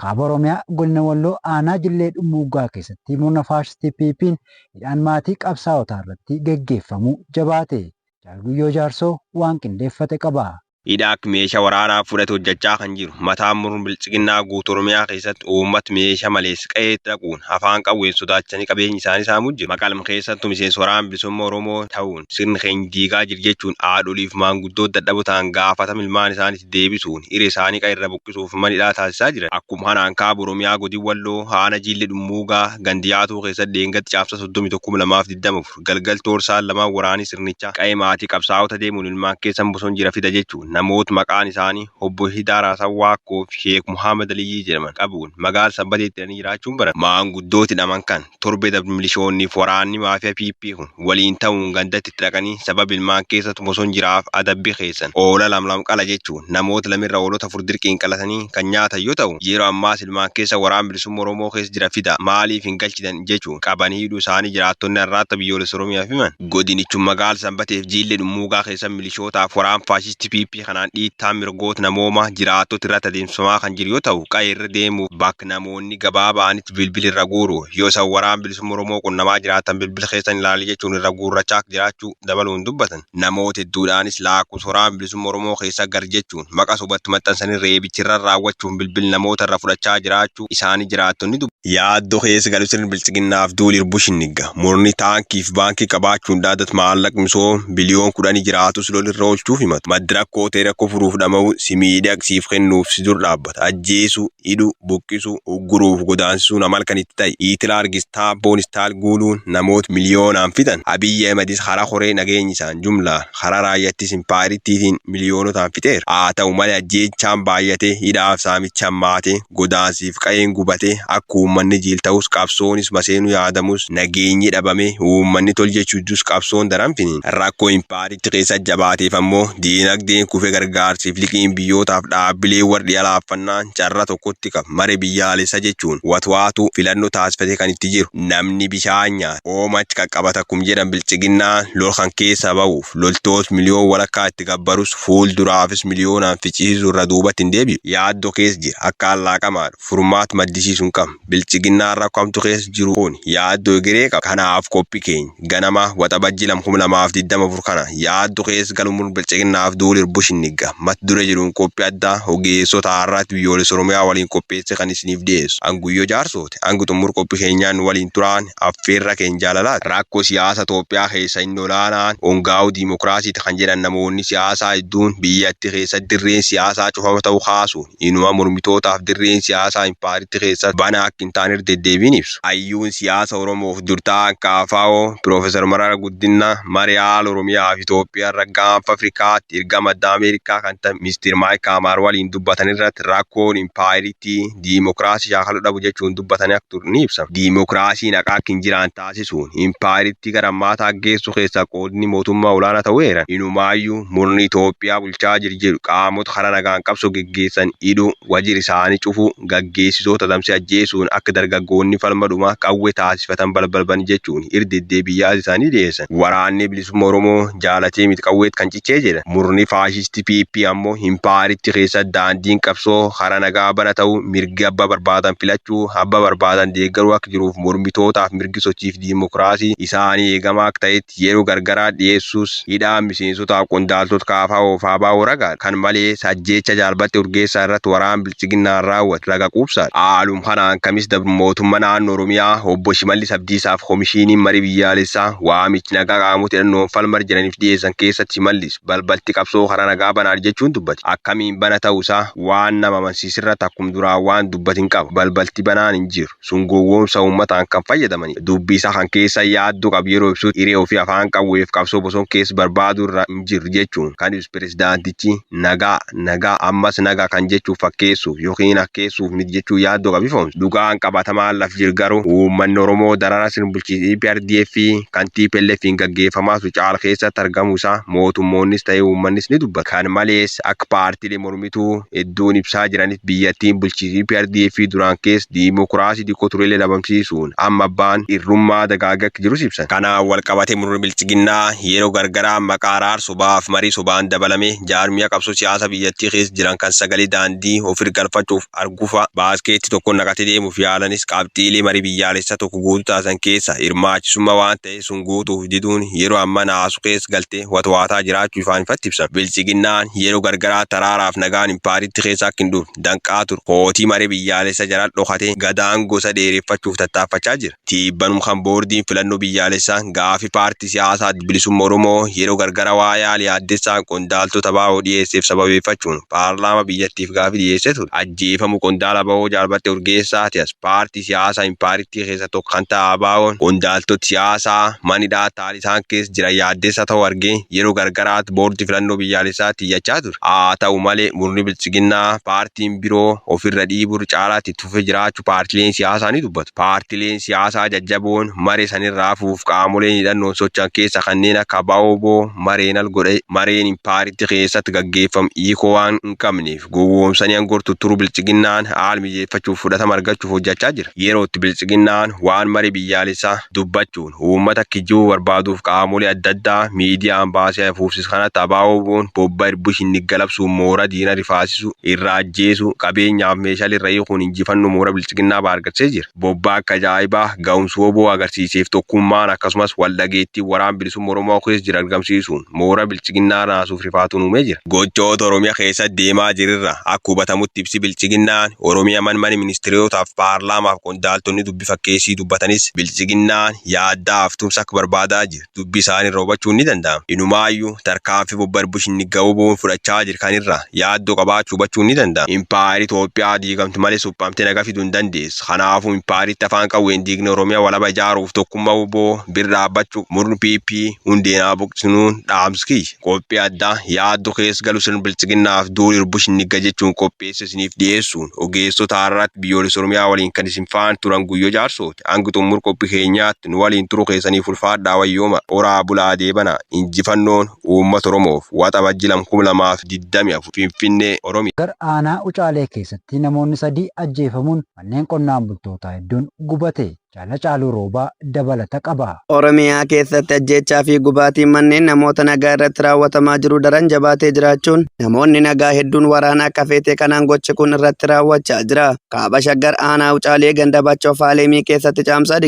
Kaaba Oromiyaa Godina Walloo Aanaa Jillee Dhummuuggaa keessatti murna faashistii PP'n hidhaan maatii qabsaa'otaa irratti geggeeffamuu jabaate. Jaal Guyyoo Jaarsoo waan qindeeffate qaba. Hidhaak meeshaa waraanaa fudhate hojjechaa kan jiru mataan murni bilchiginnaa guutuu Oromiyaa keessatti uummata meeshaa malees qe'ee dhaquun afaan qawween sodaachisanii qabeenya isaanii saamuu jiru. Maqalma keessattuu miseensa waraana bilisummaa Oromoo ta'uun sirni keenya diigaa jiru jechuun haadholiif maanguddoota dadhaboo ta'an gaafatama ilmaan isaaniitti deebisuun hiree isaanii qe'ee irra buqqisuuf mana hidhaa taasisaa jiran. Akkuma kanaan kaaba Oromiyaa godina Walloo Aanaa Jillee Dhummuugaa Gandiyaatuu keessatti deengatti caamsaa 31,2024 galgal toorsaan lamaan waraanii sirnichaa qe'ee maatii qabsaa'ota deemuun ilmaan keessan bosona jira fida jechuun namoota maqaan isaanii obbo Hidaar Hasan Waakkoo fi Sheek Muhammad Aliyyii jedhaman qabuun magaala Sabbateetti hidhanii jiraachuun baran. Maanguddooti hidhaman kan torbee darbe milishoonni fi waraanni maafiyaa PP kun waliin ta'uun gandatti itti dhaqanii sababa ilmaan keessatti bosona jiraaf adabbii keessan oola lam lam qala jechuun namoota lamirra oolota afur dirqiin qalatanii kan nyaatan yoo ta'u, yeroo ammaas ilmaan keessa waraana bilisummaa Oromoo keessa jira fida maaliif hin galchitan jechuun qabanii hidhuu isaanii jiraattonni har'aatti biyyoolessa Oromiyaaf himan. Godinichuma magaala Sanbateef Jiillee Dhummuugaa keessa milishootaaf waraana faashistii PP kanaan dhiittaa mirgoota namoomaa jiraattota irratti adeemsifamaa kan jiru yoo ta'u, qe'ee irra deemuuf bakka namoonni gabaa ba'anitti bilbila irra guuru yoo isaan waraana bilisummaa Oromoo qunnamaa jiraatan bilbila keessan ilaali jechuun irra guurrachaa jiraachuu dabaluun dubbatan. Namoota hedduudhaanis lakkoofsa waraana bilisummaa Oromoo keessa gar jechuun maqaa sobatti maxxansanii reebicha irra raawwachuun bilbila namoota irra fudhachaa jiraachuu isaanii jiraattonni dubbatu. Yaaddoo keessa galu sirni bilchiginnaaf duuli irbu shinigga. Murni taankii fi baankii qabaachuun dhaaddatu maallaqa misooma biliyoon 10 jiraatus lol irra oolchuuf himatu. Maddi rakkoo ta'e rakkoo furuuf dhama'u si miidhagsiif kennuuf si dur dhaabbata. Ajjeesuu, hidhuu, buqqisuu, ugguruuf godaansisuun amal kan itti ta'e. Iitila argistaa boon istaal guuluun namoota miliyoonaan fixan. Abiyyi Ahmedis karaa horee nageenya isaan jumlaan karaa raayyaattis impaayiriittiin miliyoonotaan fixeera. Haa ta'u malee ajjeechaan baay'atee hidhaaf saamicha hammaatee godaansiif qa'een gubatee akka uummanni jiil ta'us qabsoonis maseenuu yaadamus nageenyi dhabame uummanni tol jechuudus qabsoon daran finiin. Rakkoo impaayiriitti keessa jabaateef ammoo diinagdeen kufe gargaarsiif liqiin biyyootaaf dhaabbilee warri alaaffannaan carraa tokkotti qaba. Mare biyyaalessa jechuun watwaatu filannoo taasifatee kan itti jiru. Namni bishaan nyaata oomachi qaqqabata kum jedhan bilchiginnaan lol kan keessa ba'uuf loltoota miliyoon walakkaa itti gabbarus fuulduraafis miliyoonaan ficcisiisuu irra duubatti hin deebi'u. Yaaddoo keessa jira akka allaaqamaadha. Furmaata maddisiisuu hin qabnu. Bilchiginnaan rakkoo hamtuu keessa jiru kun yaaddoo egeree qaba. Kanaaf qophii keenya ganama waxabajjii 2024 kana yaaddoo keessa galuun bilchiginnaaf duuli irbu shinigga. Mata duree jedhuun qophii addaa ogeessota har'aatti biyyoolessa Oromiyaa waliin qopheesse kan isiniif dhiyeessu. Anguyyoo Jaarsooti. Hangi xumur qophii keenyaan waliin turaan affeerra keenya jaalalaati. Rakkoo siyaasa Itoophiyaa keessa inni olaanaan hongaa'uu diimokiraasiiti kan jedhan namoonni siyaasaa hedduun biyyatti keessatti dirreen siyaasaa cufama ta'uu kaasuun inuma mormitootaaf dirreen siyaasaa impaayiritti keessatti banaa akka hin taane irra deddeebiin ibsu. Hayyuun siyaasa Oromoof dur ta'an KFO Piroofeesar Mararaa Guddinaa marii haala Oromiyaa fi Itoophiyaa irra gaanfa Afrikaatti ergama addaa Ameerikaa kan ta'e Mister Maayik Haamaar waliin dubbatan irratti rakkoon impaayiritti diimokiraasii shaakaluu dhabu jechuun dubbatanii akka ture ni ibsama. Diimokiraasiin haqaa akka hin jiraan taasisuun impaayiritti gara ammaataa geessu keessaa qoodni mootummaa olaanaa ta'uu eeran. Inumaayyuu murni Itoophiyaa bulchaa jiru jedhu qaamota karaa nagaan qabsoo geggeessan hidhuu, wajjira isaanii cufuu, gaggeessitoota adamsee ajjeesuun akka dargaggoonni falma dhumaa qawwee taasifatan balbalban jechuun irra deddeebiin yaada isaanii dhiyeessan. Waraanni bilisummaa Oromoo jaalatee miti qawweet kan cichee jedhan. Murni faashistii PP ammoo impaayiritti keessa daandiin qabsoo karaa nagaa bana ta'uu mirgi abbaa barbaadan filachuu abbaa barbaadan deeggaruu akka jiruuf mormitootaaf mirgi sochiif diimokiraasii isaanii eegamaa akka ta'etti yeroo gargaraa dhiyeessuus hidhaa miseensotaaf qondaaltota KFO fi ABO ragaadha. Kan malees ajjeecha jaalbatte urgeessaa irratti waraan bilchiginnaan raawwate raga quubsaadha. Haaluma kanaan kamis dabru mootummaa naannoo Oromiyaa obbo Shimallis Abdiisaaf komishiiniin marii biyyaalessaa waamichi nagaa qaamota hidhannoon falmar jiraniif dhiyeessan keessatti Shimallis balbalti qabsoo karaa nagaa banaa jechuun dubbate. Akkamiin bana ta'uusaa waan nama amansiisirratti akkuma duraan waan dubbatin qaba. Balbalti banaan hin jiru. Sun gowwoomsa uummataan kan fayyadamanidha. Dubbii isaa kan keessa yaaddoo qabu yeroo ibsu hiree ofii afaan qawweef qabsoo bosona keessa barbaaduu irra hin jiru jechuun kan ibsu pirezidaantichi nagaa nagaa ammas nagaa kan jechuuf fakkeessuuf yookiin akkeessuuf miti jechuun yaaddoo qabu ifoomsu. Dhugaan qabatamaan laf jiru garuu uummanni Oromoo darara sirna bulchiinsa EPRDF kan TPLF'n gaggeeffamaa ture caala keessatti argamuu isaa mootummoonnis ta'ee uummannis ni dubbatu. dubbatu. Kan malees akka paartiilee mormituu hedduun ibsaa jiranitti biyyattiin bulchiinsi EPRDF duraan keessa diimokiraasii xiqqoo turellee dhabamsiisuun amma abbaan irrummaa dagaagaa akka jirus ibsan. Kanaan wal qabatee murni bilchiginnaa yeroo gargaraa maqaa araar sobaaf marii sobaan dabalame jaarmiyaa qabsoo siyaasa biyyattii keessa jiran kan sagalee daandii of galfachuuf argufa baaskeetti tokko naqatee deemuuf yaalanis qabxiilee marii biyyaalessaa tokko guutuu taasisan keessa hirmaachisummaa waan ta'e sun guutuuf diduun yeroo amma naasu keessa galtee watwaataa jiraachuu ifaan ifatti ibsan. Bilchiginnaan yeroo gargaraa taraaraaf nagaan impaaritti keessa akka hin dhufne danqaa ture. Kootii marii biyyaalessaa jala dhokatee gadaan gosa dheereffachuuf tattaaffachaa jira. Tiibbanum kan boordiin filannoo biyyaalessaa gaafii paartii siyaasaa bilisummaa Oromoo yeroo gargara waa yaali yaaddessaa qondaaltota baa'oo dhiyeesseef sababeeffachuun paarlaama biyyattiif gaafii dhiyeessee ture. Ajjeefamu qondaala ba'oo Jaalbattee Urgeessaa ta'as paartii siyaasaa impaaritti keessa tokko kan ta'a baa'oon qondaaltota siyaasaa manidhaa taal isaan keessa jiran yaaddessaa ta'uu argee yeroo gargaraatti boordii filannoo biyyaalessaatti iyyachaa ture. Haa ta'u malee murni bilchiginnaa paartiin biroo ofirra dhiibuu caalaatti itti fufee jiraachuu paartileen siyaasaa ni dubbatu. Paartileen siyaasaa jajjaboon maree sanirraa hafuuf qaamoleen hidhannoon socho'an keessa kanneen akka ABO mareen al godhe mareen impaaritti keessatti gaggeeffamu hiikoo waan hin qabneef gowwoomsanii aangoo tutturuu bilchiginnaan haala mijeeffachuuf fudhatama argachuuf hojjechaa jira. Yeroo itti bilchiginnaan waan maree biyyaalessaa dubbachuun uummata kijibuu barbaaduuf qaamolee adda addaa miidiyaan baasee afuufsis kanatti ABO'n bobba irbuu shinnigalabsuun moora diina rifaasisu irraa ajjeesu qabeenyaaf meeshaalee irra hiikuun injifannoo moora bilchiginnaa baargarsee jira. Bobbaa akka ajaa'ibaa ga'umsa WBO agarsiiseef tokkummaan akkasumas wal dhageettii waraan bilisummaa Oromoo keessa jira argamsiisuun moora bilchiginnaa naasuuf rifaatuun uumee jira. Gochoota Oromiyaa keessa deemaa jirirra akka hubatamutti ibsi bilchiginnaan Oromiyaa manmani ministeerotaaf paarlaamaaf qondaaltonni dubbi fakkeessii dubbatanis bilchiginnaan yaaddaaf tumsa akka barbaadaa jira. Dubbi isaanii irra hubachuun ni danda'ama. Inumaayyuu tarkaanfii bobba irbuu shinnigga'uu WBO'n fudhachaa jira kanirra yaaddoo qabaachuu hubachuun ni danda'ama. Impaayeri Itoophiyaa diigamtu malee suphamtee nagaa fiduu hin dandeessu. Kanaafuu impaayeritti afaan qawween diigne Oromiyaa walaba ijaaruuf tokkummaa WBO bira dhaabbachuu murni PP hundeenaa buqsinuun dhaamsi kiyya. Qophii addaa yaaddoo keessa galu sirna bilchiginnaaf duul irbuu shinnigga jechuun qopheessa isiniif dhiyeessuun ogeessota har'aatti biyyoolessa Oromiyaa waliin kan isin faana turan Guyyoo Jaarsooti. Hangi xumur qophii keenyaatti nu waliin turuu keessaniif ulfaadhaa wayyooma. Oraa bulaa deebana injifannoon uummata Oromoof Waxabajji 2024 Finfinnee Oromiyaa. Gara aanaa Ucaalee keessatti namoonni sadii ajjeefamuun manneen qonnaan bultootaa hedduun gubate. Jaala Caaluu Roobaa dabalata qaba. Oromiyaa keessatti ajjeechaa fi gubaatiin manneen namoota nagaa irratti raawwatamaa jiru daran jabaatee jiraachuun namoonni nagaa hedduun waraana akka feete kanaan gochi kun irratti raawwachaa jira. Kaaba Shaggar aanaa Ucaalee ganda Bachoo Faaleemii keessatti caamsaa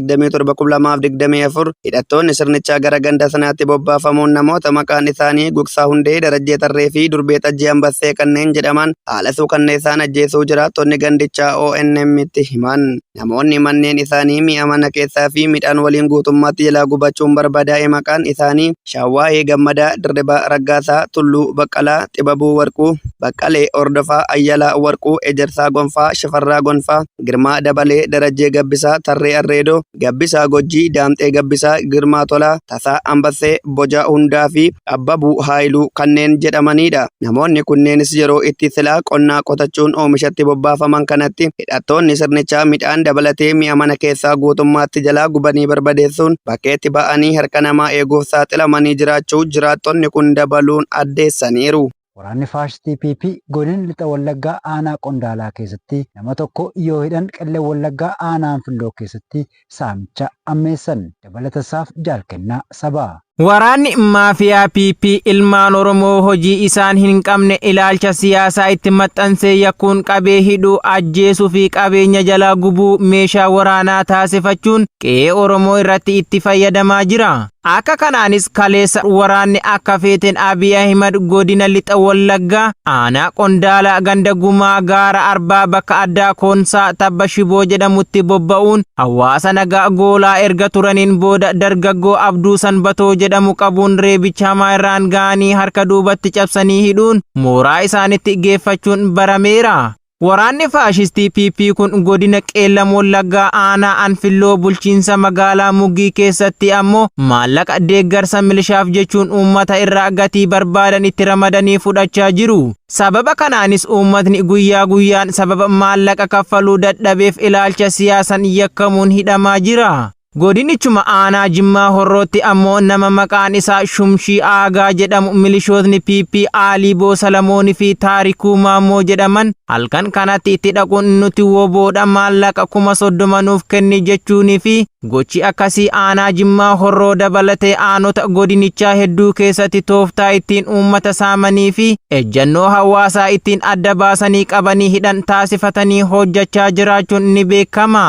27,2024 hidhattoonni sirnichaa gara ganda sanaatti bobbaafamuun namoota maqaan isaanii Gugsaa Hundee, Darajjee Tarree fi Durbee Xajjii Ambassee kanneen jedhaman haala suukanneessaan ajjeesuu jiraattonni gandichaa ONM'tti himan. Namoonni manneen isaanii mi'a mana keessaa fi midhaan waliin guutummaatti jalaa gubachuun barbadaa'e maqaan isaanii Shawwaayee Gammadaa, Dirribaa Raggaasaa, Tulluu Baqqalaa, Xibabuu Warquu, Baqqalee Hordofaa, Ayyalaa Warquu, Ejersaa Gonfaa, Shifarraa Gonfaa, Girmaa Dabalee, Darajjee Gabbisaa, Tarree Arreedoo, Gabbisaa Gojjii, Daamxee Gabbisaa, Girmaa Tolaa, Tasaa Ambassee, Bojaa Hundaa fi Abbabuu Haayiluu kanneen jedhamanidha. Namoonni kunneenis yeroo itti silaa qonnaa qotachuun oomishatti bobbaafaman kanatti hidhattoonni sirnichaa midhaan dabalatee mi'a mana keessaa guutummaatti jalaa gubanii barbadeessuun bakkeetti ba'anii harka namaa eeguuf saaxilamanii jiraachuu jiraattonni kun dabaluun addeessaniiru. Waraanni faashistii PP godina lixa Wallaggaa aanaa Qondaalaa keessatti nama tokko yoo hidhan Qellem Wallaggaa aanaa Anfilloo keessatti saamicha ammeessan. Dabalatasaaf jaalkennaa sabaa. Waraanni maafiyaa PP ilmaan Oromoo hojii isaan hin qabne ilaalcha siyaasaa itti maxxansee yakkuun qabee hidhuu, ajjeesuu fi qabeenya jalaa gubuu meeshaa waraanaa taasifachuun qe'ee Oromoo irratti itti fayyadamaa jira. Akka kanaanis kaleessa waraanni akka feeteen Abiy Ahimad godina lixa Wallaggaa aanaa Qondaalaa ganda Gumaa gaara Arbaa bakka addaa Koonsaa tabba Shiboo jedhamutti bobba'uun hawaasa nagaa goolaa erga turaniin booda dargaggoo Abduu Sanbatoo jedhamu qabuun reebicha hamaa irraan ga'anii harka duubatti cabsanii hidhuun mooraa isaanitti geeffachuun barameera. Waraanni faashistii PP kun godina Qeellam Wallaggaa aanaa Anfilloo bulchiinsa magaalaa Muggii keessatti ammoo maallaqa deeggarsa milishaaf jechuun uummata irraa gatii barbaadan itti ramadanii fudhachaa jiru. Sababa kanaanis uummatni guyyaa guyyaan sababa maallaqa kaffaluu dadhabeef ilaalcha siyaasan yakkamuun hidhamaa jira. Godinichuma aanaa Jimmaa Horrootti ammoo nama maqaan isaa Shumshii Aagaa jedhamu milishootni PP Aalii Salamoonii fi Taarikuu Maammoo jedhaman halkan kanatti itti dhaquun nuti woboodha, maallaqa 30,000 nuuf kenni jechuunii fi gochi akkasii aanaa Jimmaa Horroo dabalatee aanota godinichaa hedduu keessatti tooftaa ittiin uummata saamanii fi ejjannoo hawaasaa ittiin adda baasanii qabanii hidhan taasifatanii hojjechaa jiraachuun ni beekama.